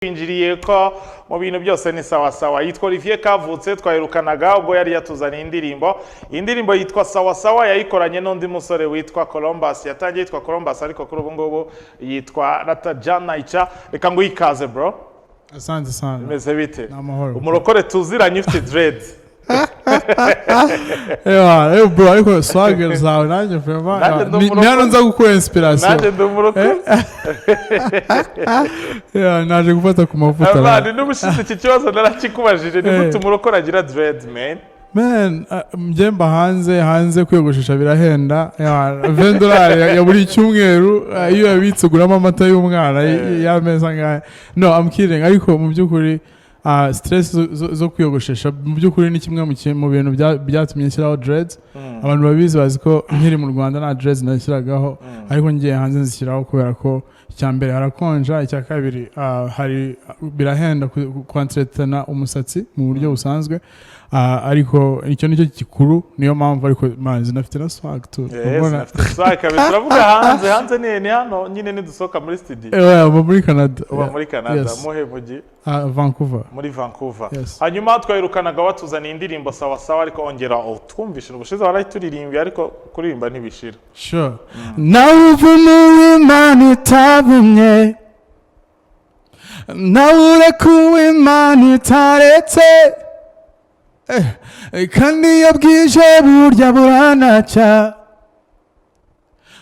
Twinjiriye ko mu bintu byose ni sawa sawa. Yitwa Olivier Kavutse, twahirukanaga ubwo yari yatuzaniye indirimbo. Iyi ndirimbo yitwa Sawa Sawa, yayikoranye n'undi musore witwa Columbus. Yatangiye yitwa Columbus, ariko kuri ubu ngubu yitwa Rataja Naicca. Reka ngo ikaze, bro. Asante sana. Bimeze bite? Ni amahoro. Umurokore tuziranye ufite dread. Ewa, bro, ariko swag zawe nanjye vraiment. Nanjye ndi ni umurokore. hano nza gukura inspiration. Nanjye ndi umurokore. Yeah, naje gufata ku mavuta. Abandi n'ubushize iki kibazo narakikubajije: ni gute umurokore agira dread, man? Man, njye mba hanze. Hanze kwiyogoshesha birahenda. Yeah, $20 ya buri cyumweru, iyo yabitse uguramo amata y'umwana y'ameza ngaya. No, I'm kidding, ariko mu by'ukuri stress zo kwiyogoshesha mu by'ukuri ni kimwe mu bintu byatumye nshyiraho dreads. Abantu babizi bazi ko nkiri mu Rwanda nta dreads nashyiragaho, ariko ngiye hanze nzishyiraho kubera ko icya mbere harakonja, icya kabiri hari birahenda kwentretena umusatsi mu buryo busanzwe. Ariko icyo nicyo gikuru, niyo mpamvu. Ariko man, zinafite na swag tu. Yes, Ubona- nafite swag kabisa. Turavuga hanze. Hanze ni hano nyine nidusohoka muri studio. Uba muri Canada. Uba muri Canada? Yes. Muhe mujyi? Vancouver. Muri Vancouver. Yes. Hanyuma twahirukanaga watuzaniye indirimbo Sawa Sawa, ariko ongera utwumvishe. Ubushize warayituririmbiye, ariko kuririmba ntibishira. Sure. Nawe uvuma Imana itavumye, nawe ureka uwo Imana itaretse. Kandi iyo bwije burya buranacya,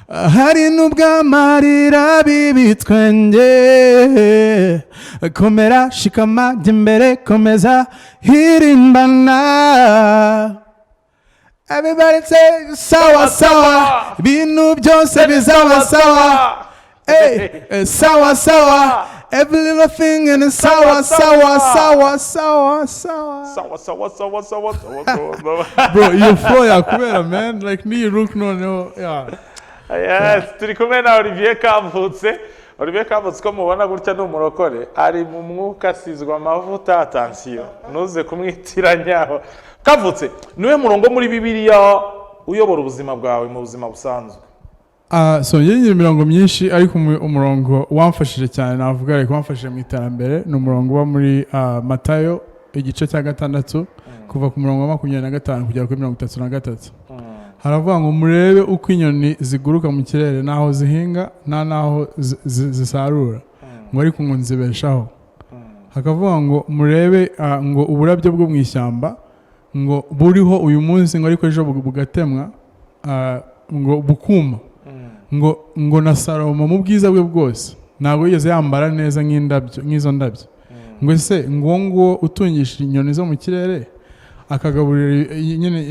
hari n'ubwo amarira b'ibitwenge. Komera, shikama, jya imbere, komeza hirimbana. Everybody say sawa sawa, ibintu byose bizaba sawa. Hey, sawa sawa, every little thing in sawa sawa sawa sawa sawa. Sawa sawa sawa sawa sawa sawa sawa. Bro, iyo flow yakubera, man, like niyi look noneho, yeah. Yes, turi kumwe na Olivier Kavutse. Olivier Kavutse ko mubona gutya ni umurokore, ari mu mwuka, asizwe amavuta. Attention, ntuze kumwitiranyaho. Kavutse, niwe murongo muri Bibiliya uyobora ubuzima bwawe mu buzima busanzwe? So njye ngira imirongo myinshi, ariko umurongo wamfashije cyane, navuga like wamfashije mu iterambere, ni umurongo uba muri Matayo igice cya 6, kuva ku murongo wa 25 kugera kuri 33. Haravuga ngo: "Murebe uko inyoni ziguruka mu kirere, ntaho zihinga nta n'aho zisarura," ngo ariko ngo nzibeshaho. Hakavuga ngo: "Murebe ngo uburabyo bwo mu ishyamba, ngo buriho uyu munsi, ngo ariko ejo bugatemwa, ngo bukuma," ngo na Salomo mu bwiza bwe bwose ntabwo yigeze yambara neza nk'indabyo, nk'izo ndabyo. Ngo ese ngo uwo nguwo utungisha inyoni zo mu kirere, akagaburira nyine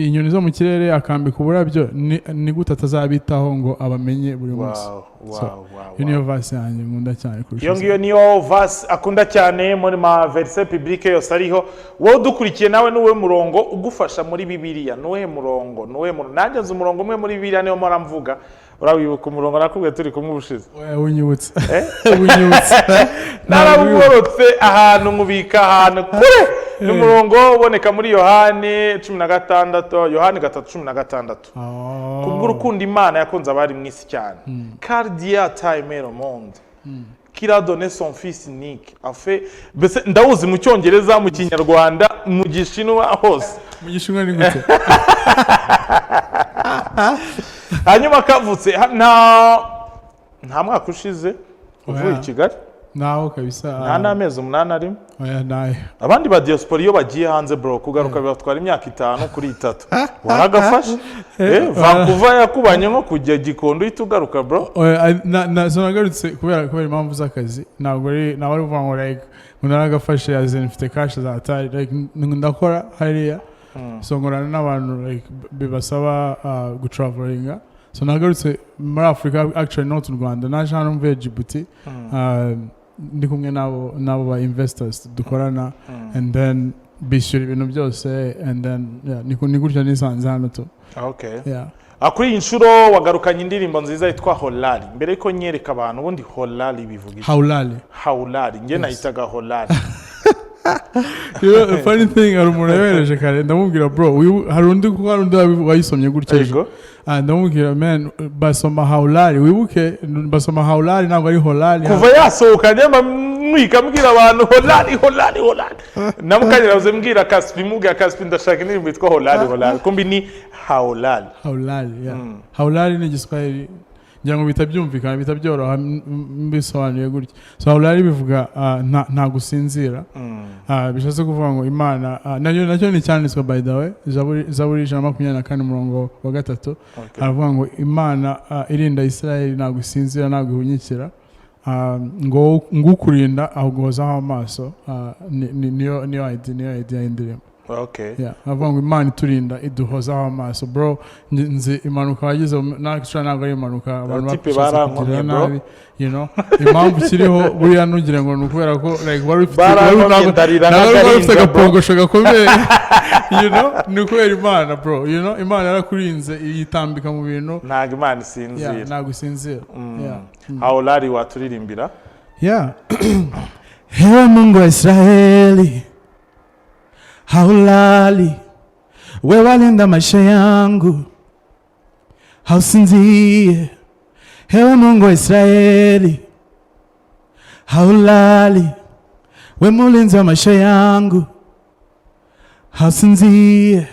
inyoni zo mu kirere, akambika uburabyo, ni gute atazabitaho ngo abamenye buri munsi? So, iyo niyo verse yanjye nkunda cyane kurusha Iyo ngiyo niyo verse akunda cyane muri ma verset biblique yose ariho. Wowe udukurikiye nawe, niwe murongo ugufasha muri Bibiliya? Nuwuhe murongo? Nuwuhe murongo? Nanjye nzi umurongo umwe muri Bibiliya, niyo mpora mvuga. Urawibuka umurongo nakubwiye turi kumwe ubushize? Oya, unyibutse, unyibutse. Narawugorotse ahantu, nkubika ahantu kure. Ni umurongo uboneka muri Yohani 16, Yohani 3:16. "Kubw'urukundo Imana yakunze abari mu isi cyane, car Dieu a tant aimé le monde qu'il a donné son fils unique afin." Mbese ndawuzi mu Cyongereza, mu Kinyarwanda, mu Gishinwa, hose. Mu Gishinwa ni gute? Hanyuma Kavutse, nta mwaka ushize uvuye Oya. i Kigali. Naho kabisa. Nta n'amezi 8 arimo. Oya, nayo. Abandi ba diaspora iyo bagiye hanze, bro, kugaruka bibatwara imyaka 5 kuri 3. Waragafashe. Vancouver yakubanye nko kujya Gikondo, uhita ugaruka, bro. Oya, so nagarutse kubera impamvu z'akazi. Ntabwo ari ukuvuga ngo like ngo naragafashe as in mfite cash za atari like ndakora hariya, so nkorana n'abantu like bibasaba gutravelinga. So nagarutse muri Afurika, actually not mu Rwanda. Naje hano mvuye Djibouti, ndi kumwe n'abo ba investors dukorana, and then bishyura ibintu byose, and then yeah, ni gutyo nisanze hano tu. Yeah. Ah, kuri iyi nshuro wagarukanye indirimbo nziza yitwa Holali. Mbere yuko nyereka abantu, ubundi Holali bivuga iki? Haulali. Haulali, njye nahitaga Holali. You know, the funny thing, hari umuntu yohereje kare, ndamubwira: "Bro, hari undi," kuko hari undi wayisomye gutya ejo. Ah, ndamubwira: "Man, basoma Haulali, wibuke basoma Haulali, ntabwo ari Holali." Kuva yasohoka njye mba ntwika mbwira abantu "Holali, holali, holali". Na mukanya nahoze mbwira Kaspi, mubwira Kaspi ndashaka indirimbo yitwa "Holali, holali", kumbi ni "Haulali". Haulali, yeah. Haulali ni Igiswahili, ngira ngo bihita byumvikana, bihita byoroha mbisobanuye gutya. So haulali bivuga nta gusinzira. Bishatse kuvuga ngo Imana, nacyo ni icyanditswe, by the way, Zaburi 124 umurongo wa 3. Aravuga ngo Imana irinda Isirayeli ntabwo isinzira, ntabwo ihunyikira. Ngo ukurinda aguhozaho amaso. Niyo idea y'indirimbo. Yeah, aravuga ngo Imana iturinda iduhozaho amaso. Bro, nzi impanuka wagize, actually ntabwo ari impanuka, abantu Abatipe bashatse barankomye, kugirira bro. nabi. Impamvu ukiriho buriya ntugire ngo ni ukubera ko like wari ufite Barankomye, ndarira ntabwo wari ufite nk'agahinja, bro. agapongosho gakomeye. Ni ukubera Imana, bro. Imana yarakurinze, yitambika mu bintu. Ntabwo Imana isinzira. Yeah, ntabwo isinzira, yeah. "Haulali" waturirimbira? Yeah. Ewe Mungu wa Israeli, haulali, we walinda maisha yangu, hausinzie. Ewe Mungu wa Israeli, haulali, we mulinzi wa maisha yangu, hausinzie.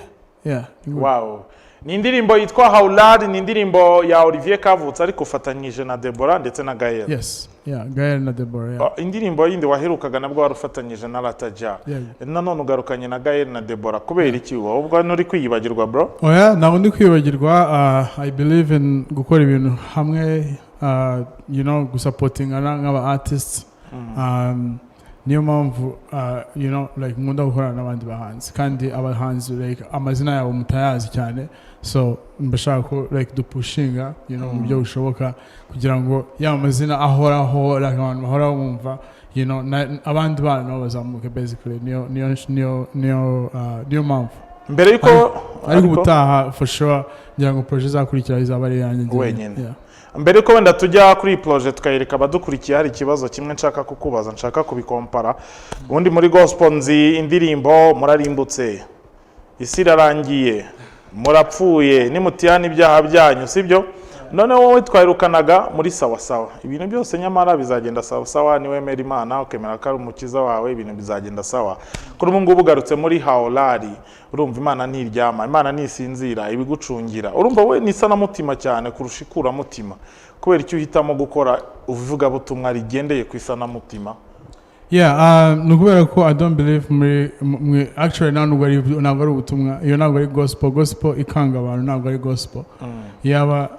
Yeah. Wow, ni indirimbo yitwa "Haulali", ni indirimbo ya Olivier Kavutse, ariko ufatanyije na Deborah ndetse na Gael. Yes. Yeah, Gael na Deborah. Yeah. Indirimbo yindi waherukaga nabwo wari ufatanyije na Rataja. Nanone ugarukanye na Gael na Deborah, kubera iki? Wowe ubwo nturi kwiyibagirwa, bro? Oya, ntabwo ndi kwibagirwa. I believe in gukora ibintu hamwe, gusupportingana nk'aba artists. Niyo mpamvu like nkunda gukorana n'abandi bahanzi, kandi abahanzi like amazina yabo mutayazi cyane, so mbashaka ko like dupushinga mu buryo bushoboka kugira ngo ya mazina ahoraho, like abantu bahora bumva, abandi bana nabo bazamuke. Basically niyo mpamvu. Mbere yuko Ariko ubutaha for sure ngira ngo projet izakurikira izaba ari iyanjye njyenyine. Wenyine. Yeah. Mbere yuko wenda tujya kuri iyi projet tukayereka abadukurikiye, hari ikibazo kimwe nshaka kukubaza, nshaka kubikompara. Ubundi muri gospel nzi indirimbo "Murarimbutse, isi irarangiye, murapfuye nimutihana ibyaha byanyu", sibyo? Noneho wowe twahirukanaga muri "Sawa sawa", ibintu byose nyamara bizagenda sawa sawa, niwemera Imana ukemera ko ari umukiza wawe, ibintu bizagenda sawa. Kuri ubu ngubu ugarutse muri "Haolari", urumva Imana ntiryama, Imana ntisinzira, ibigucungira. Urumva we ni isanamutima cyane kurusha ikuramutima. Kubera icyo uhitamo gukora ivugabutumwa rigendeye ku isanamutima? Yeah, ni ukubera ko I don't believe muri, actually nta nubwo ari, ntabwo ari ubutumwa, iyo ntabwo ari gospel. Gospel ikanga abantu ntabwo ari gospel.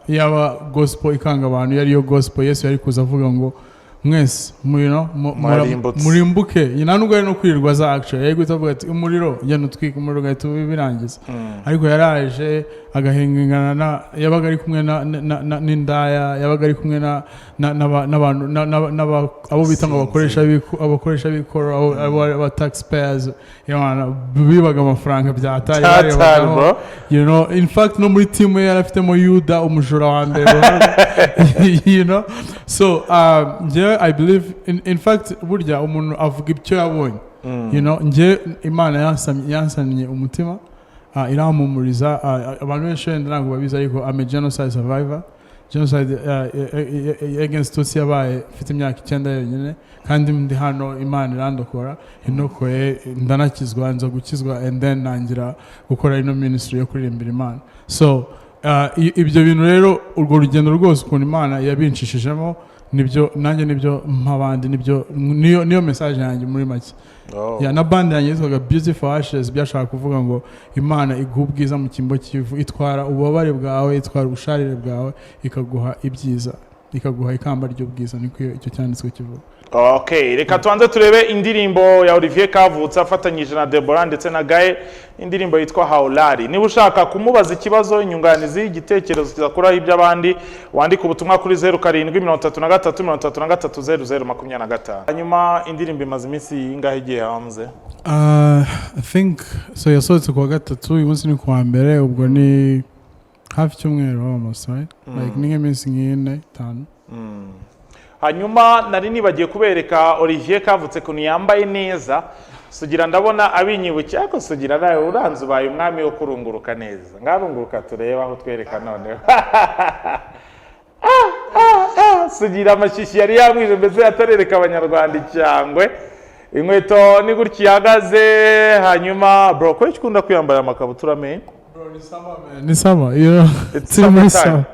Yaba gospel ikanga abantu yari yo gospel, Yesu yari kuza avuga ngo mwese Murarimbutse. Murimbuke. Nta nubwo ari no kwirirwa za, actually yari guhita avuga ati "Umuriro genda utwike", umuriro ugahita ubirangiza. Ariko yaraje agahingana na, yabaga ari kumwe n'indaya, yabaga ari kumwe n'abantu abo bita ngo abakoresha b'ikoro, abo aba taxpayers, yana bibaga amafaranga bya atari Tatari, barebagaho. Bro. In fact no muri team ye yari afitemo Yuda, umujura wa mbere. So njyewe I believe in fact burya umuntu avuga icyo yabonye. Njye Imana yansamye umutima, irampumuriza. Abantu benshi wenda ntabwo babizi, ariko I'm a genocide survivor. Genocide against Tutsi yabaye mfite imyaka 9 yonyine, kandi ndi hano Imana irandokora, indokoye ndanakizwa, nza gukizwa, and then nangira gukora ino ministry yo kuririmbira Imana. So ibyo bintu rero, urwo rugendo rwose ukuntu Imana yabinshishijemo, nibyo nanjye nibyo mp'abandi, nibyo niyo message yanjye muri make. Yeah, na band yanjye yitwaga Beautiful Ashes, byashaka kuvuga ngo Imana iguha ubwiza mu cyimbo cy'ivu, itwara ububabare bwawe, itwara ubusharire bwawe, ikaguha ibyiza, ikaguha ikamba ry'ubwiza, niko icyo cyanditswe kivuga. Okay, reka tubanze turebe indirimbo ya Olivier Kavutse afatanyije na Deborah ndetse na Gael, indirimbo yitwa "Haulari". Niba ushaka kumubaza ikibazo, inyunganizi, igitekerezo kizakuraho iby'abandi, wandike ubutumwa kuri 0733330025. Hanyuma indirimbo imaze iminsi ingahe igiye hanze? I think so yasohotse kuwa gatatu, uyu munsi ni kuwa mbere, ubwo ni hafi icyumweru almost, right? Like ni nk'iminsi nk'ine, itanu. Hanyuma nari nibagiye kubereka Olivier Kavutse ukuntu yambaye neza. Sugira ndabona abinyibukiye, ariko Sugira nawe uranze ubaye umwami wo kurunguruka neza. Ngarunguruka turebe aho twereka noneho. Ah, ah, ah, Sugira amashyushyu yari yamwije, mbese atarereka Abanyarwanda icyangwe. Inkweto ni gutya ihagaze. Hanyuma bro, ko ukunda kwiyambara amakabutura me? Ni summer, you know. It's Turi muri summertime. summer.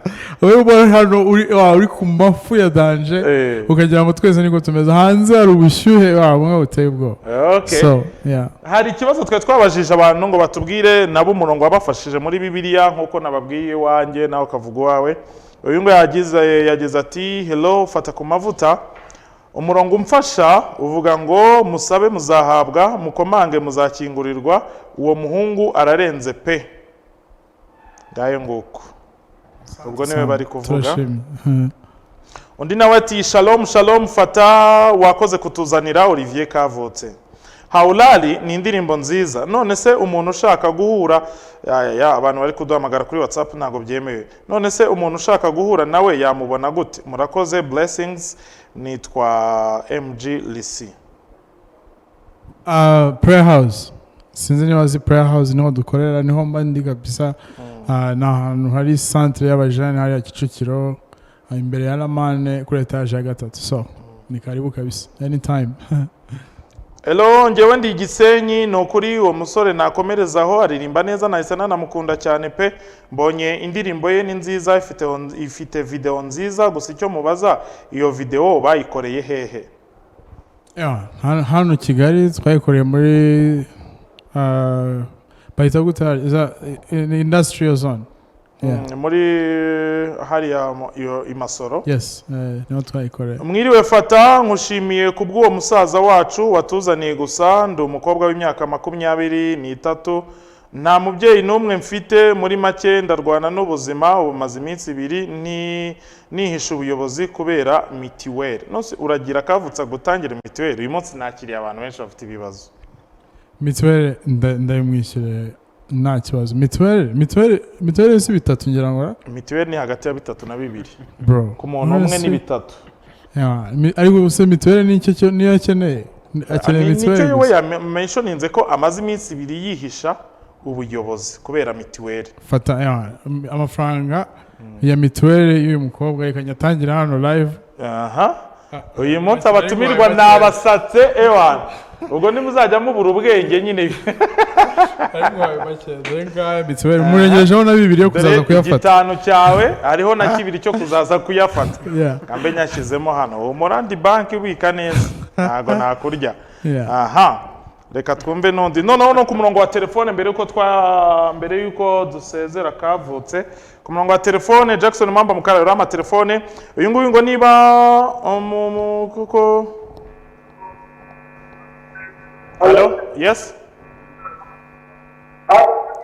Wowe ubona hano uri ku mafu ya danger, ukagira ngo twese niko tumeze. Hanze hari ubushyuhe bumwe buteye ubwoba. So yeah. Hari ikibazo twari twabajije abantu ngo batubwire nabo umurongo wabafashije muri Bibiliya, nk'uko nababwiye iwanjye, nawe ukavuga uwawe. Uyu nguyu yagize ati: "Hello, Fata ku Mavuta. Umurongo umfasha uvuga ngo musabe muzahabwa, mukomange muzakingurirwa. Uwo muhungu ararenze pe." Ngayo nguko, ubwo niwe bari kuvuga. Turashimye. Undi nawe ati: "Shalom shalom Fata, wakoze kutuzanira Olivier Kavutse. Haulali ni indirimbo nziza. None se umuntu ushaka guhura ya, ya, ya, abantu bari kuduhamagara kuri WhatsApp ntabwo byemewe. None se umuntu ushaka guhura nawe yamubona gute? Murakoze, blessings. Nitwa MG Lisi." Prayer House, sinzi niba azi Prayer House, niho dukorera, niho mba ndi kabisa. Ni ahantu hari centre y'abajene hariya Kicukiro, imbere ya Lamane, kuri etaje ya gatatu. So ni karibu kabisa anytime. "Hello, njyewe ndi Igisenyi. Ni ukuri uwo musore nakomerezaho, aririmba neza, nahise nanamukunda cyane pe. Mbonye indirimbo ye ni nziza, ifite video nziza. Gusa icyo mubaza, iyo video bayikoreye hehe?" Yeah, hano Kigali twayikoreye muri bahita gute industrial zone. Yeah. Muri hariya iyo i Masoro? Yes, niho twayikoreye. "Mwiriwe Fata, nkushimiye kubw'uwo musaza wacu watuzaniye. Gusa ndi umukobwa w'imyaka 23, nta mubyeyi n'umwe mfite. Muri make ndarwana n'ubuzima. Ubu maze iminsi 2 nihisha ubuyobozi kubera mitiweli." Nose uragira Kavutsa gutangira mitiweli? Uyu munsi nakiriye abantu benshi bafite ibibazo. Mituweli ndayimwishyure, nta kibazo. Mituweli si bitatu ngira ngo ra? Mitiweli ni hagati ya bitatu na bibiri. Bro. Ku muntu umwe ni bitatu. Yeah, ariko se mituweli nicyo niyo akeneye? Akeneye Nicyo mituweli we gusa. yamentioninze ko amaze iminsi 2 yihisha ubuyobozi kubera mitiweli. Fata, yeah, amafaranga ya mituweli y'uyu mukobwa reka nyatangira hano live. Aha, uyu munsi abatumirwa ni abasatse ewana, ubwo nimuzajya mubura ubwenge nyine. Mituweli murengejeho na bibiri yo kuzaza Dore kuyafata. igitanu cyawe, hariho na kibiri cyo kuzaza kuyafata. Kambe nyashyizemo hano uwo murandi banki ubika neza, ntago nakurya. Aha, reka twumve n'undi noneho no ku murongo wa telefone mbere yuko dusezera Kavutse. Ku murongo wa telefone, Jackson Mamba Mukara amatelefone. Uyu nguyu ngo niba kuko, hello, yes,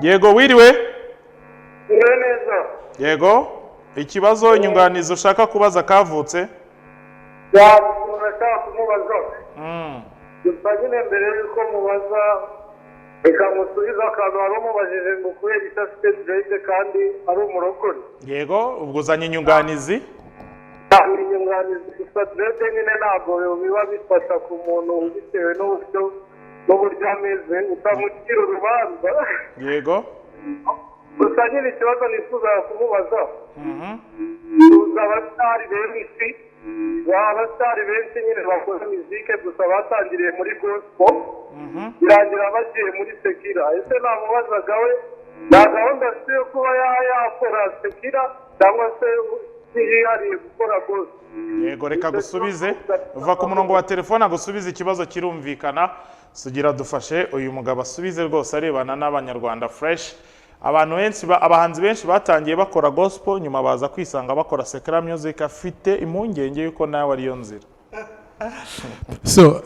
yego, wiriwe? Niwe neza. Yego, ikibazo, inyunganizi ushaka kubaza Kavutse? Nashaka kumubaza. Gusa nyine mbere y'uko mubaza, reka musubize akantu wari umubajije ngo kubera icyo afite dread kandi ari umurokore. Yego, ubwo uzanye inyunganizi. Inyunganizi gusa, dread nyine ntabwo biba bifasha ku muntu bitewe n'uburyo ameze, utamucira urubanza. Gusa nyine ikibazo nifuzaga kumubaza, tuzi abasitari benshi, abasitari benshi nyine bakora mizike, gusa batangiriye muri gospel birangira bagiye muri secular. Ese namubazaga, we nta gahunda afite yo kuba yakora secular cyangwa se yihariye gukora gospel? Yego, reka gusubize. Uva ku murongo wa telefone agusubize, ikibazo kirumvikana. Sugira dufashe uyu mugabo asubize rwose arebana n'Abanyarwanda fresh. Abantu benshi abahanzi benshi batangiye bakora gospel, nyuma baza kwisanga bakora secular music. Afite impungenge yuko nawe ariyo nzira. So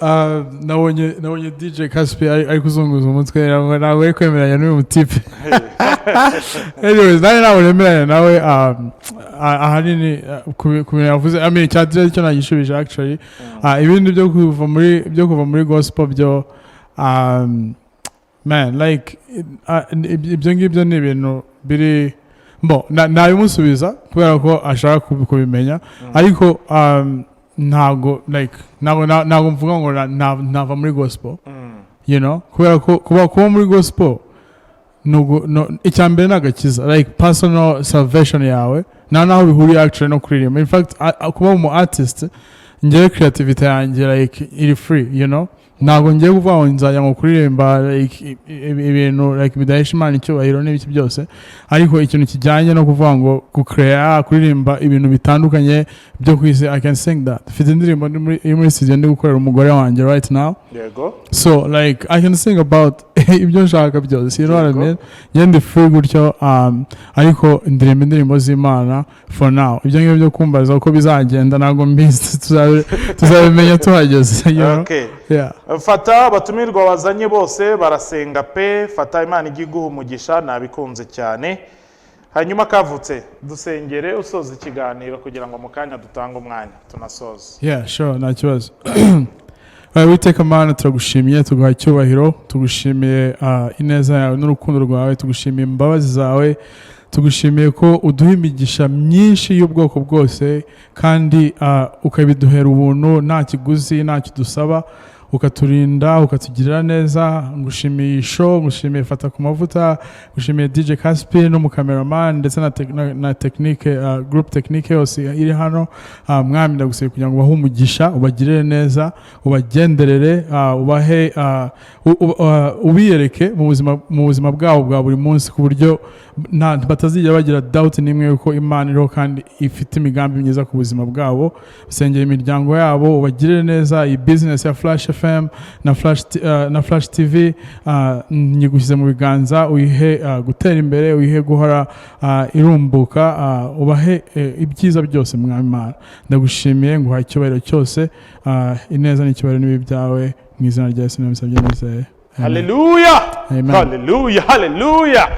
nabonye DJ Caspi ari kuzunguza umutwe, ntabwo ari kwemeranya n'uyu mutipe. Anyways, nanjye ntabwo nemeranya nawe ahanini ku bintu yavuze. I mean, cya dread cyo nagishubije actually. Ibindi byo kuva muri gospel byo, man, like ibyo ngibyo ni ibintu biri bo nabimusubiza kubera ko ashaka kubimenya, ariko ntago like ntago mvuga ngo nava muri gospel, kubera ko kuba muri gospel icya mbere ni agakiza, like personal salvation yawe. Nta naho bihuriye actually no kuririmba. In fact, kuba umu artist, njyewe creativity yanjye like iri free. Ntabwo ngiye kuvuga ngo nzajya ngo kuririmba like ibintu like bidahesha Imana icyubahiro n'ibiki byose, ariko ikintu kijyanye no kuvuga ngo gucreate, kuririmba ibintu bitandukanye byo ku isi, I can sing that. Mfite indirimbo iri muri studio ndi gukorera umugore wanjye right now. So like I can sing about ibyo nshaka byose, you know what I mean? Njye ndi free gutyo, ariko ndirimba indirimbo z'Imana for now. Ibyo ngibyo byo kumbaza uko bizagenda ntabwo mbizi, tuzabimenya tuhageze. Yeah. Fata, abatumirwa wazanye bose barasenga pe. Fata, Imana ijye iguha umugisha, nabikunze cyane. Hanyuma Kavutse, dusengere usoza ikiganiro kugira ngo mu kanya dutange umwanya tunasoze. Yeah, sure, nta kibazo. Uwiteka Mana, turagushimiye, tuguha icyubahiro, tugushimiye ineza yawe n'urukundo rwawe, tugushimiye imbabazi zawe, tugushimiye ko uduha imigisha myinshi y'ubwoko bwose kandi ukabiduhera ubuntu, nta kiguzi, ntacyo dusaba, ukaturinda, ukatugirira neza. Ngushimiye iyi show, ngushimiye Fata ku Mavuta, ngushimiye DJ Caspi n'umucameraman ndetse na technique, group technique yose iri hano. Mwami, ndagusaba kugira ngo ubahe umugisha, ubagirire neza, ubagenderere, ubahe ubiyereke mu buzima bwabo bwa buri munsi, ku buryo batazigera bagira doubt n'imwe yuko Imana iriho kandi ifite imigambi myiza ku buzima bwabo. Usengera imiryango yabo, ubagirire neza. Iyi business ya Flash FM na Flash TV nyigushyize mu biganza, uyihe gutera imbere, uyihe guhora irumbuka, ubahe ibyiza byose. Mwami Imana, ndagushimiye, nguhaye icyubahiro cyose, ineza n'icyubahiro n'ibi byawe, mu izina rya Yesu nabisabye nizeye. Amen. Haleluya. Amen. Haleluya, haleluya.